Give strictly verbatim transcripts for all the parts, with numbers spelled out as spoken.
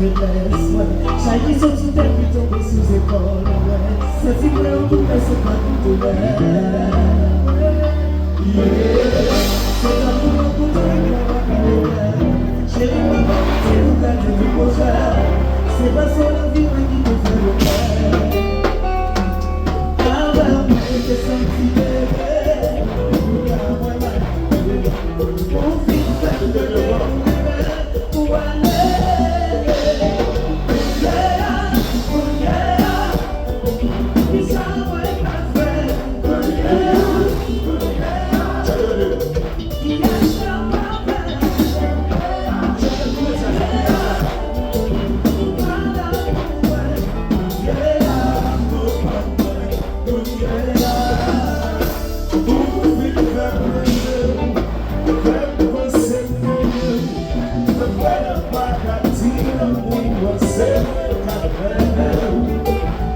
Feblès mwen, chay ki sot sou tèt li tonbe sou zepòl mwen. Santi mwen an tou fè se pa tout lè. Yeah. Se tankou yon kout men ki pa ka leve. Cheri mwen pa manti, nou gade tout pwojè. Se pa sou lavi mwen ki te fè yo pè. Avè w mwen te santi leve. Ou ka wè mwen. Ou fin fè m leve, ou leve, ou ale. Kounye a, kounye a, kisa mwen ka fè? Kounye a, kounye a, kiyès k ap pale? Kounye a, ou pa la pou mwen. Kounye a, ou pa mwen. Kounye a, ou vin fè m leve, ou fè m panse m fini. Mwen kwè nan pa ka di lanmou an se mwen k ap mennen w.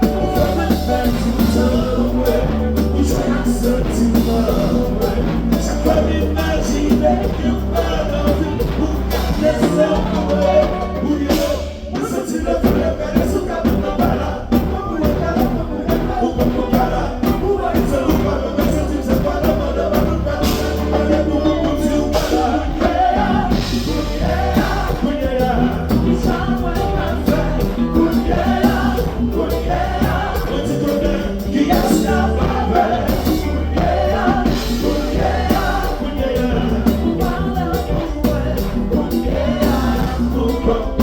Ou fè mwen pèdi tan mwen, ou jwe ak santiman mwen. Chak fwa m imajine yon bagay anvi, ou gade san mwen. Ou ye Mwen santi lè flè gade sou kabrit nan bala. Ou poko pa la, ou poko pa la. Ou pa bezwen, ou pa bezwen santi m se pa la, pa la, pa la, pa la, pa la, pou, pou, pou di ou pa la. Kounye a, kounye a, kounye a. Kisa mwen ka fè? Kounye a, kounye a. Mwen di konnen kiyès k ap avè. Kounye a, kounye a, kounye a. Ou pa la pou mwen. Kounye a, ou pa mwen.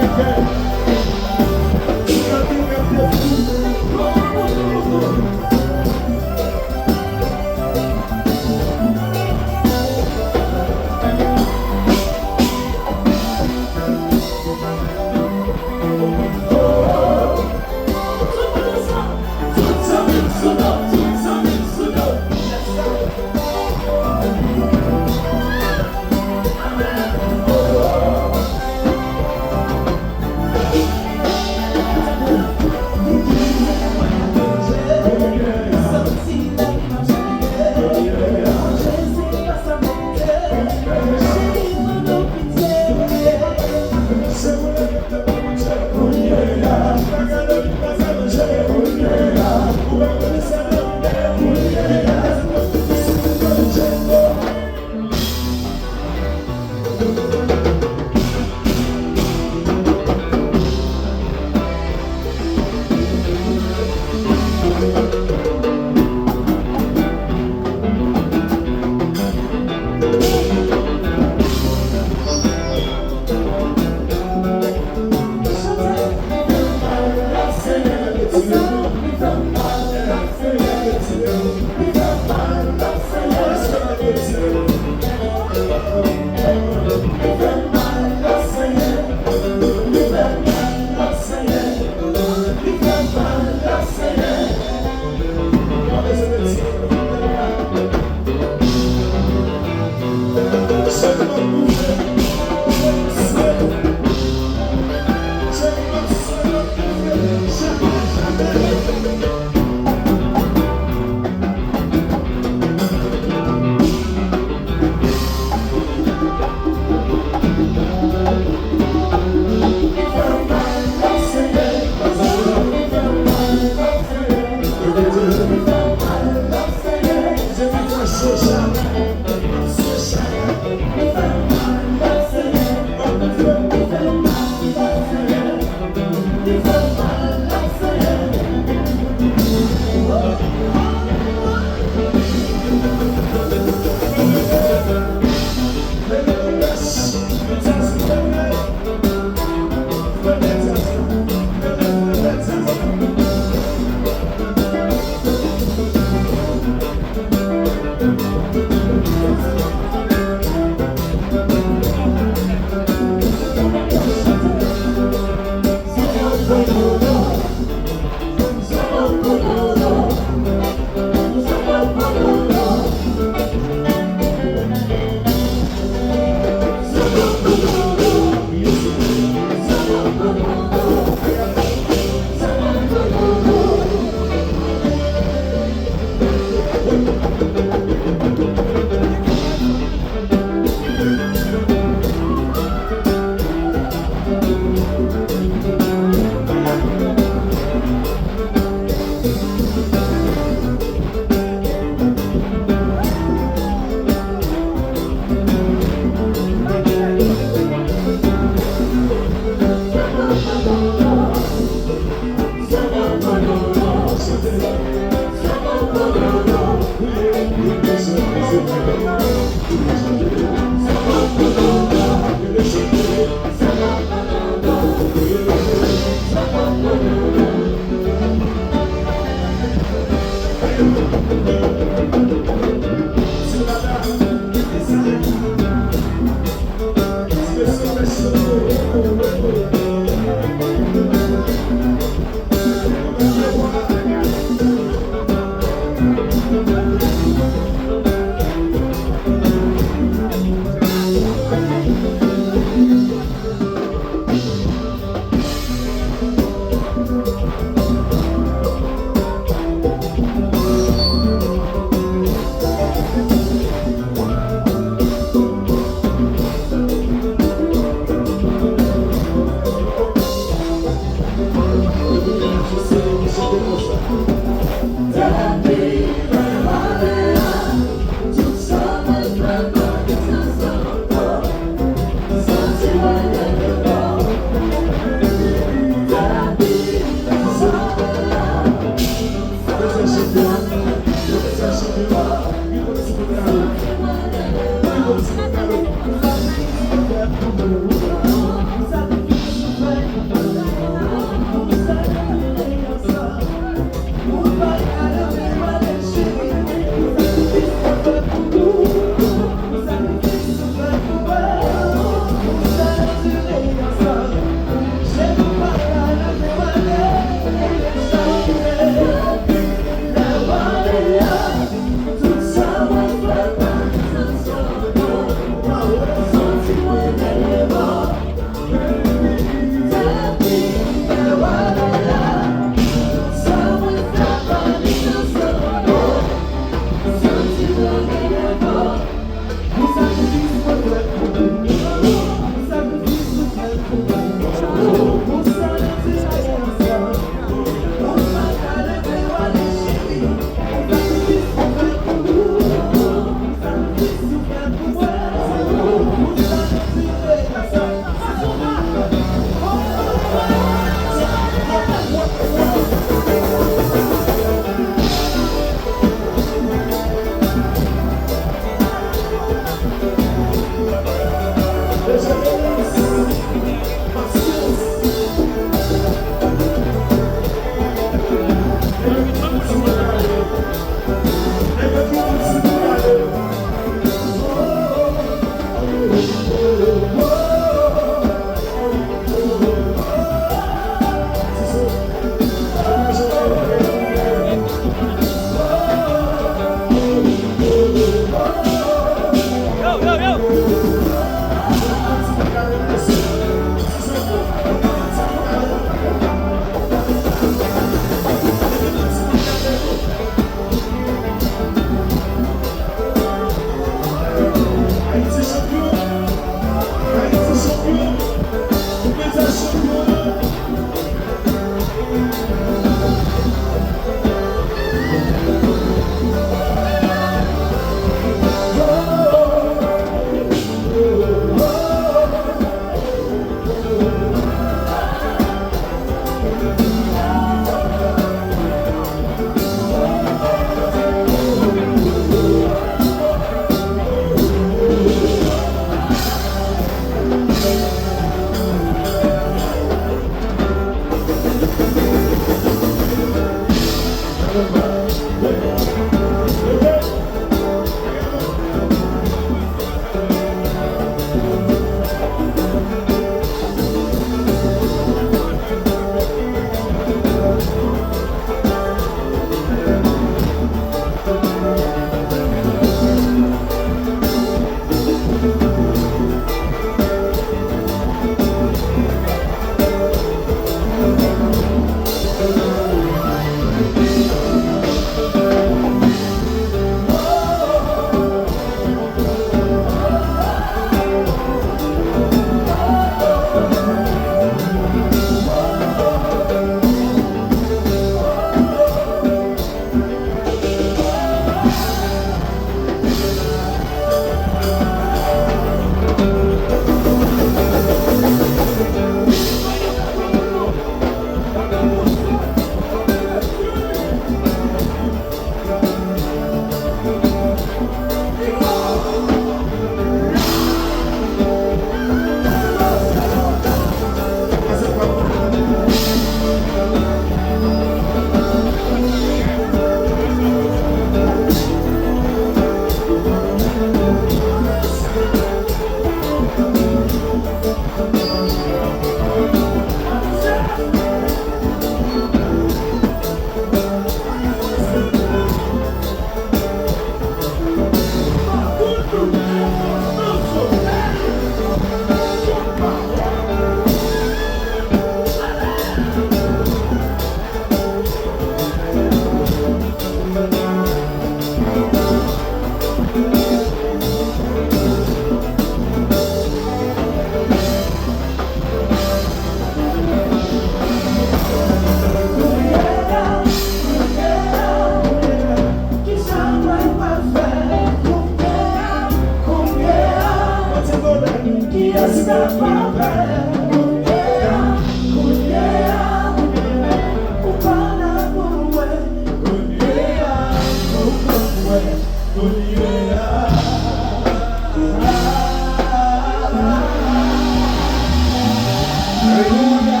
Alelouya.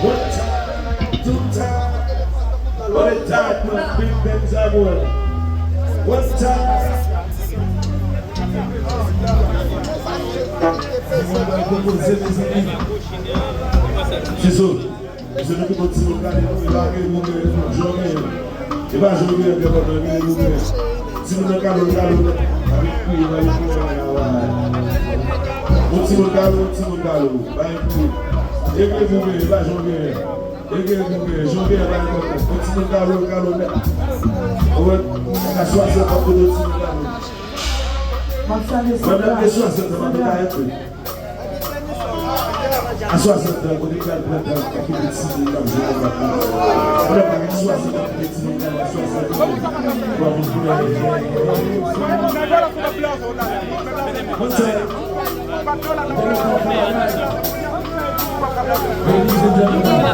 One time, two time. One time, Big Ben Samuel. One time. Mwen pral pwopoze, mezanmi. Tizo. Mesye, nou tout bon timoun gade nou, e pa gen moun gen, jan gen. E pa jan gen, gen kòb nan gen moun gen. Timoun nan kalo, kalo, pa vin kriye, pa vin kriye, pa vin kriye. Yon timoun kalo, yon timoun kalo, pa vin kriye. E gen moun gen, e pa jan gen. E gen moun gen, jan gen, pa enpòtan. Yon timoun kalo, kalo nèt. Ou wè, a swasant an kote yon timoun kalo. M ap salye Sandra. Madanm gen swasant an, pa enpòtan. A swasant an, kote pral pran tan pou kite timoun k ap jwe nan bak la. Pandan pa gen swasant an, kite timoun nan swasant an. Bon, bon, bon. One time. Ladies and gentlemen,